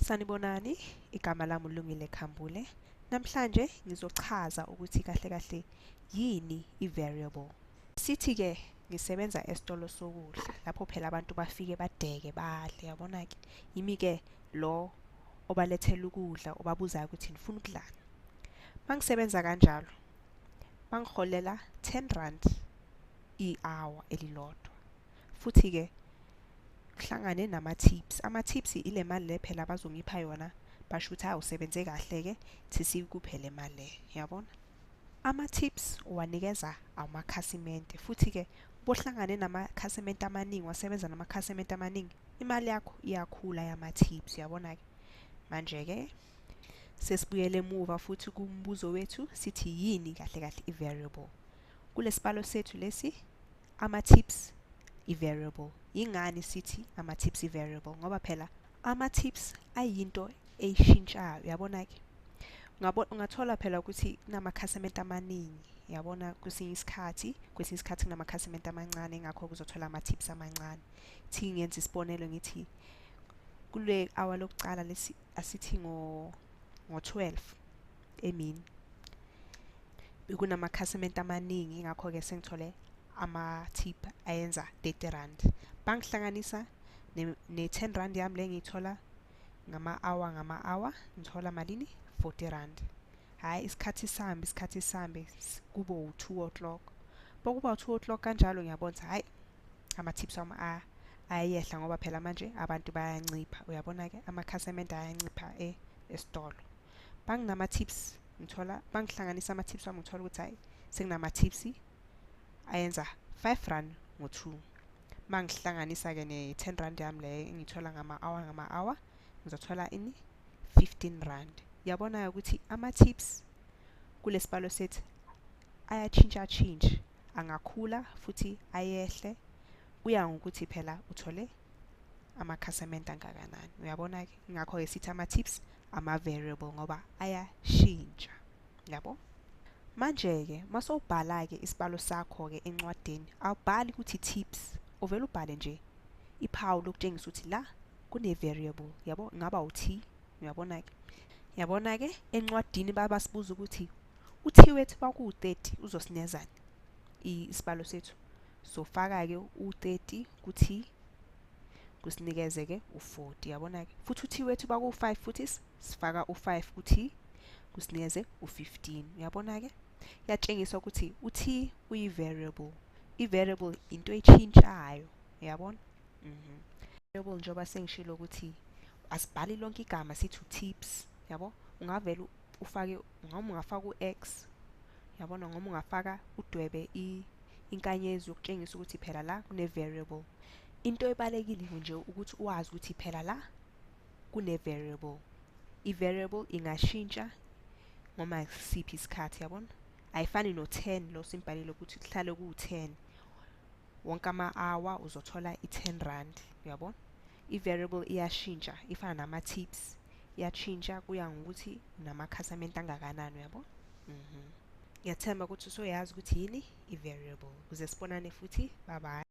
Sanibonani, igama lami uLungile Khambule. Namhlanje ngizochaza ukuthi kahle kahle yini i-variable. Sithi-ke ngisebenza esitolo sokudla, lapho phela abantu bafike badeke badle, yabona-ke. Yimi-ke lo obalethela ukudla, obabuzayo ukuthi nifuna ukudlani. Mangisebenza kanjalo, bangiholela R10 i-hour elilodwa. Futhi-ke kuhlangane nama-tips. Ama-tips ile mali le phela abazongipha yona, basho ukuthi hawu usebenze kahle-ke, thi sikuphe le mali le, yabona. Ama-tips uwanikeza amakhasimende, futhi-ke bohlangane namakhasimende amaningi, wasebenza namakhasimende amaningi, imali yakho iyakhula yama-tips, uyabona-ke. Manje-ke sesibuyele emuva futhi kumbuzo wethu, sithi yini kahle kahle i-variable. Kulesibalo sethu lesi, ama-tips i-variable. Yingani sithi ama-tips i-variable? Ngoba phela ama-tips ayinto eyishintshayo, uyabona-ke. Ungathola phela ukuthi kunamakhasimende amaningi, yabona, kwesinye isikhathi, kwesinye isikhathi kunamakhasimende amancane, ingakho uzothola ama-tips amancane. Thi ngenza isibonelo ngithi kule hour lokucala lesi, asithi ngo-12 emini bekunamakhasimende amaningi, ingakho-ke sengithole ama-tip ayenza R30. Bangihlanganisa ne-R10 yami le ngiyithola ngama-hour ngama-hour, ngithola malini? R40. Hhayi, isikhathi sihambe, isikhathi sihambe, kube u-2 o'clock. Bokuba u-2 o'clock kanjalo, ngiyabona ukuthi hhayi, ama-tips wami ayehla, ngoba phela manje abantu bayancipha, uyabona-ke, amakhasimende ayancipha esitolo. Banginama-tips, ngithola bangihlanganisa ama-tips wami, ngithola ukuthi hhayi, sekunama-tips ayenza R5 ngo-2. Mangihlanganisa-ke ne-R10 yami le engiyithola ngama-hour ngama-hour, ngizothola ini? R15. Uyabona-ke ukuthi ama-tips kulesibalo sethu ayatshintsha-tshintsha, angakhula futhi ayehle, kuya ngokuthi phela uthole amakhasimende angakanani, uyabona-ke. Ingakho-ke sithi ama-tips ama-variable, ngoba ayashintsha, yabo. Manje-ke masowubhala-ke isibalo sakho-ke encwadini, awubhali ukuthi tips, uvele ubhale nje iphawu lokutshengisa ukuthi la kune-variable, yabo, ingaba u-T, uyabona-ke. Yabona-ke encwadini babasibuza ukuthi u-T wethu baku-30 uzosinekezani isibalo sethu. Sofaka-ke u-30 ku-T, kusinikeze-ke u-40, yabona-ke. Futhi u-T wethu baku-5, futhi sifaka u-5 ku-T, kusinikeze u-15, uyabona-ke. Iyatshengisa ukuthi u-T uyi-variable. I-variable into etshintshayo, uyabona. Variable, njengoba sengishilo ukuthi asibhali lonke igama sithi u-tips, yabo. Ungavele ufake, noma ungafaka u-X, yabona, noma ungafaka udwebe inkanyezi yokutshengisa ukuthi phela la kune-variable. Into ebalulekile nje ukuthi wazi ukuthi phela la kune-variable. I-variable ingashintsha noma siphi isikhathi, yabona. Ayifani no-10 lo simbhalile ukuthi kuhlale kuwu-10 wonke ama-hour uzothola i-R10, uyabona. I-variable iyashintsha, ifana nama-tips, iyatshintsha kuya ngokuthi unamakhasimende angakanani, uyabo. Ngiyathemba ukuthi usoyazi ukuthi yini i-variable. Ukuze sibonane futhi, bye bye.